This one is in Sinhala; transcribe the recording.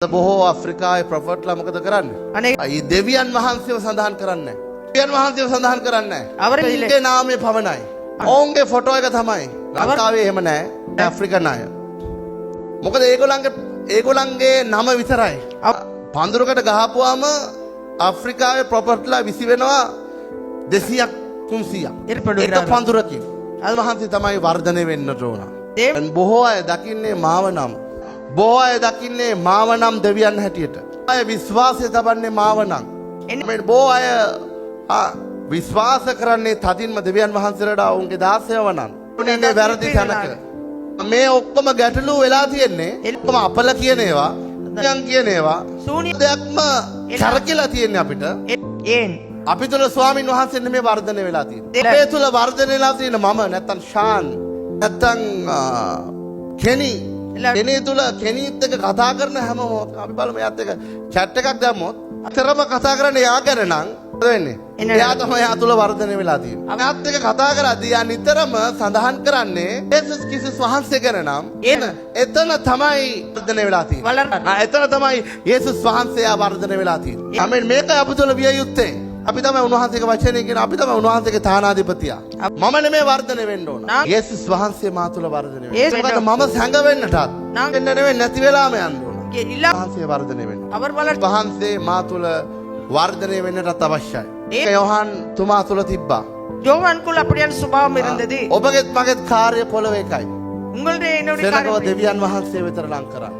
බොහෝ අප්‍රිකාවේ ප්‍රොෆට්ලා මොකද කරන්නේ? අනේ. ඒ දෙවියන් වහන්සේව සඳහන් කරන්නේ නැහැ. දෙවියන් වහන්සේව සඳහන් කරන්නේ නැහැ. අවරේ. ඔවුන්ගේ නාමය පමණයි. ඔවුන්ගේ ෆොටෝ එක තමයි. ලංකාවේ එහෙම නැහැ. ඇෆ්‍රිකන් අය. මොකද ඒගොල්ලන්ගේ නම විතරයි. පඳුරකට ගහපුවාම අප්‍රිකාවේ ප්‍රොපර්ටිලා විසි වෙනවා 200ක් 300ක්. ඒර්පඩු එක පඳුරකින්. වහන්සේ තමයි වර්ධනය වෙන්නට ඕන. දේව- බොහෝ අය දකින්නේ මාව නම්. බොහෝ අය දකින්නේ මාව නම් දෙවියන් හැටියට. අය විශ්වාසය තබන්නේ මාව නම්. මේ බොහෝ අය විශ්වාස කරන්නේ තදින්ම දෙවියන් වහන්සේලාට ඔවුන්ගේ දාසයව නම්. ඉන්නේ වැරදි තැනක. මේ ඔක්කොම ගැටලු වෙලා තියෙන්නේ ඔක්කොම අපල කියන ඒවා, නියං කියන ඒවා ශූන්‍ය දෙයක්ම කරකිලා තියෙන්නේ අපිට. ஏன் අපි තුල ස්වාමින් වහන්සේ නෙමෙයි වර්ධනය වෙලා තියෙන්නේ. අපේ තුල වර්ධනය වෙලා තියෙන මම නැත්තම් ශාන් නැත්තම් කෙනි. කෙනි තුල කෙනිත් එක්ක කතා කරන හැම මොහොතකම අපි බලමු එයාත් එක්ක චැට් එකක් දැම්මොත් අතරම කතා කරන්නේ එයා ගැන නම් මොකද වෙන්නේ? එයා තමයි එයා තුල වර්ධනය වෙලා තියෙන්නේ. එයාත් එක්ක කතා කරද්දී එයා නිතරම සඳහන් කරන්නේ යේසුස් ක්‍රිස්තුස් වහන්සේ ගැන නම් එතන තමයි වර්ධනය වෙලා තියෙන්නේ. එතන තමයි යේසුස් වහන්සේ එයා වර්ධනය වෙලා තියෙන්නේ. ආමෙන්. මේකයි අප තුල විය යුත්තේ. අපි තමයි උන්වහන්සේගේ වචනය කියන අපි තමයි උන්වහන්සේගේ තානාධිපතියා. මම නෙමෙයි වර්ධනය වෙන්න ඕන. යේසුස් වහන්සේ මා තුල වර්ධනය වෙන්න. මොකද මම සැඟවෙන්නටත් වෙන්න නෙමෙයි නැති වෙලාම යන්න ඕන. இல்ல වහන්සේ වර්ධනය වෙන්න. அவர் வளர் වහන්සේ මා තුල වර්ධනය වෙන්නටත් අවශ්‍යයි. ඒක යොහන් තුමා තුල තිබ්බා. யோவான்குள் அப்படியான சுபாவம் இருந்தது. ඔබගේත් මගේත් කාර්ය පොළවේ එකයි. உங்களுடைய என்னுடைய සෙනගව காரியம் දෙවියන් වහන්සේ වෙතට ලං කරන්න.